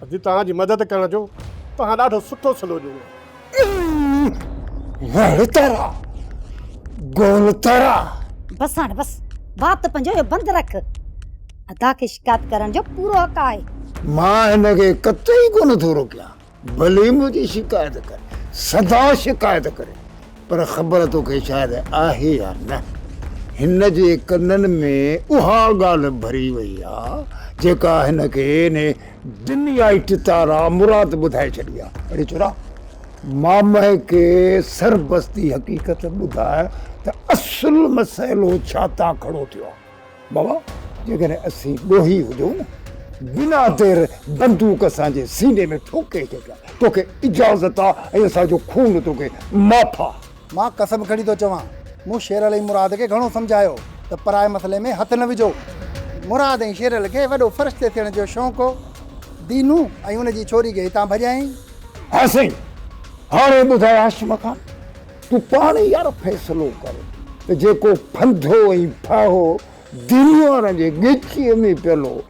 اڄ توهان جي مدد ڪرڻ جو توهان ڏاڍو سٺو صلو ڏنو. وڙ تارا گول تارا. بس هاڻي بس وات پنهنجو اهو بند رک. ادا کي شڪايت ڪرڻ جو پورو حق آهي. مان هن کي قطعي ڪونه ٿو روڪيان. ڀلي منهنجي شڪايت ڪري، سدا شڪايت ڪري، پر خبر توکي شايد آهي يا نه، هن جي ڪنن ۾ اها ڳالهه ڀري وئي آ، جيڪا هن کي انهي دنيائي ٽتارا مراد ٻڌائي ڇڏي آ. اڙي ڇورا، مامهه کي سربستي حقيقت ٻڌاء ته اصل مسئلو ڇا تان کڙو ٿيو آ. بابا جيڪڏهن اسين ڏوهي هجون نه، بنا دير بندوق اسان جي سيني ۾ ٺوڪي ڇڏ، توکي اجازت آ ۽ اسان جو خون توکي معاف آ. مان قسم کڻي ٿو چوان، مون شيرل ۽ مراد کي گهڻو سمجهايو ته پرائي مسئلي ۾ هٿ نه وجهو. مراد ۽ شيرل کي وڏو فرشتي ٿيڻ جو شوق هو. دينو ۽ ان جي ڇوري کي هتان ڀڄايائين. ها سائين، هاڻي ٻڌاء هاشم خان، تون پاڻ ئي يار فيصلو ڪر ته جيڪو ڦنڌو ۽ ڦاهو دينيء وارن جي ڳچيء ۾ پيل هو،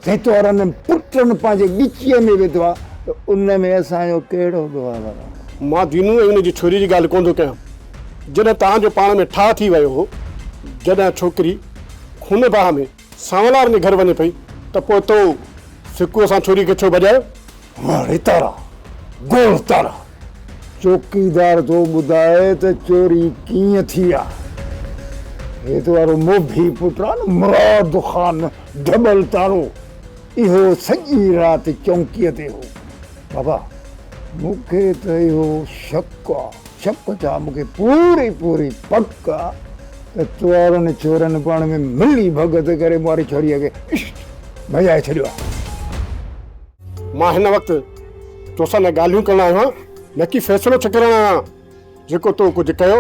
سائين تو وارن پٽن پنهنجي ڳچيء ۾ وڌو آهي ته ان ۾ اسان جو ڪهڙو ڏوهه آهي بابا؟ مان دينو ۽ ان جي ڇوري جي ڳالهه ڪونه ٿو ڪيان. جڏهن توهان جو پاڻ ۾ ٺاهه ٿي ويو هو، جڏهن ڇوڪري خون باهه ۾ سانولار جي گهر وڃي پئي ته پوء تو سڪوء سان ڇوري کي ڇو ڀڄايو؟ واڙي تارا، گول تارا، چوڪيدار ٿو ٻڌائي ته چوري ڪيئن ٿي آ. هي تو وارو موڀي پٽ آ نه مراد خان ڍٻل تارو، اهو سڄي رات چونڪيء تي هو. بابا، مون کي ته اهو شڪ آ، شڪ ڇا مون کي پوري پوري پڪ آ ته تو وارن چورن پاڻ ۾ ملي ڀڳت ڪري مون واري ڇوريء کي ڀڄائي ڇڏيو آ. مان هن وقت توسان نه ڳالهيون ڪرڻ آيو آهيان نه ڪي فيصلو ڇڪرڻ آيو آهيان. جيڪو تو ڪجهه ڪيو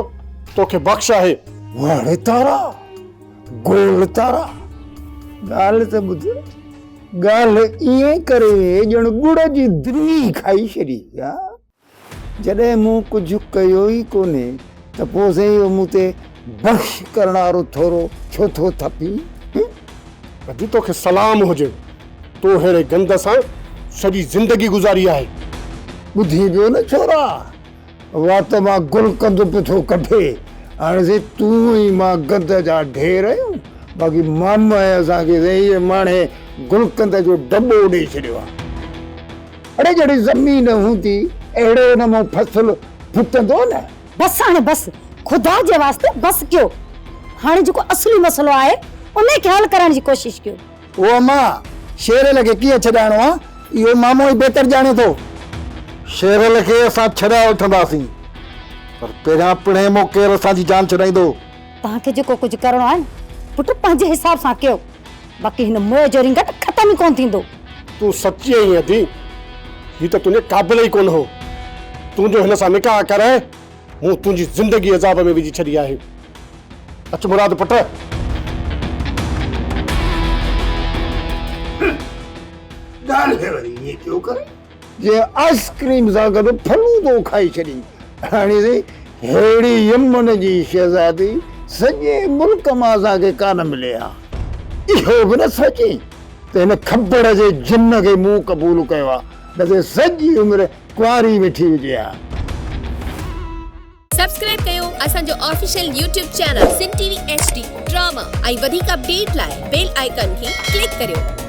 توکي بخش آهي. واڙي تارا، گول تارا، ڳالهه ته ٻڌ، ڳالهه ائين ڪري ڄڻ ڳڙ جي دني کائي ڇڏي. جڏهن مون ڪجهه ڪيو ئي ڪونهي ته پوء سائين اهو مون تي بخش ڪرڻ وارو ٿورو ڇو ٿو ٿڦين؟ ادي توکي سلام هجي، تو ههڙي گند سان سڄي زندگي گذاري آهي. ٻڌين پيو نه ڇورا، وات مان گلقند به ٿو ڪڍي. هاڻي سائين تون ۽ مان گند جا ڍير آهيون، باقي ماما ۽ اسان کي سائين اهي ماڻهي گلقند جو دٻو ڏئي ڇڏيو آهي. اڙي جهڙي زمين هوندي اهڙو ان مان فصل ڦٽندو نه. بس هاڻي بس، خدا جي واسطي بس ڪيو. هاڻي جيڪو اصلي مسئلو آهي انهي کي حل ڪرڻ جي ڪوشش ڪيو. او اما، شيرل کي ڪيئن ڇڏائڻو آ، اهو مامو ئي بهتر ڄاڻي ٿو. شيرل کي اسان ڇڏائي وٺنداسين، پر پهريان پڻهين مون ڪير اسان جي جان ڇڏائيندو؟ توهان کي جيڪو ڪجهه ڪرڻو آهي نه پٽ پنهنجي حساب سان ڪيو، باقي هن موئي جو رينگٽ ختم ئي ڪونه ٿيندو. تون سچي آهين ادي، هي ته تنهنجي قابل ئي ڪونه هو. تون جو هن سان نڪاح ڪرائي مون تنهنجي زندگي عذاب ۾ وجهي ڇڏي آهي. اچ مراد پٽ. ڳالهه وري ائين ڪيو ڪرين جيئن آئسڪريم سان گڏ فلودو کائي ڇڏين. هاڻي سائين ههڙي يمن جي شهزادي سڄي ملڪ مان اسان کي ڪانه ملي ها. اهو به نه سوچين ته هن کبڙ جي جن کي مون قبول ڪيو آ، نه ته سڄي عمر ڪنواري ويٺي هجي ها. سبسڪرائب ڪيو اسان جو official YouTube channel Sindh T V H D drama ۽ وڌيڪ اپڊيٽ لاء بيل آئيڪان کي ڪلڪ ڪريو.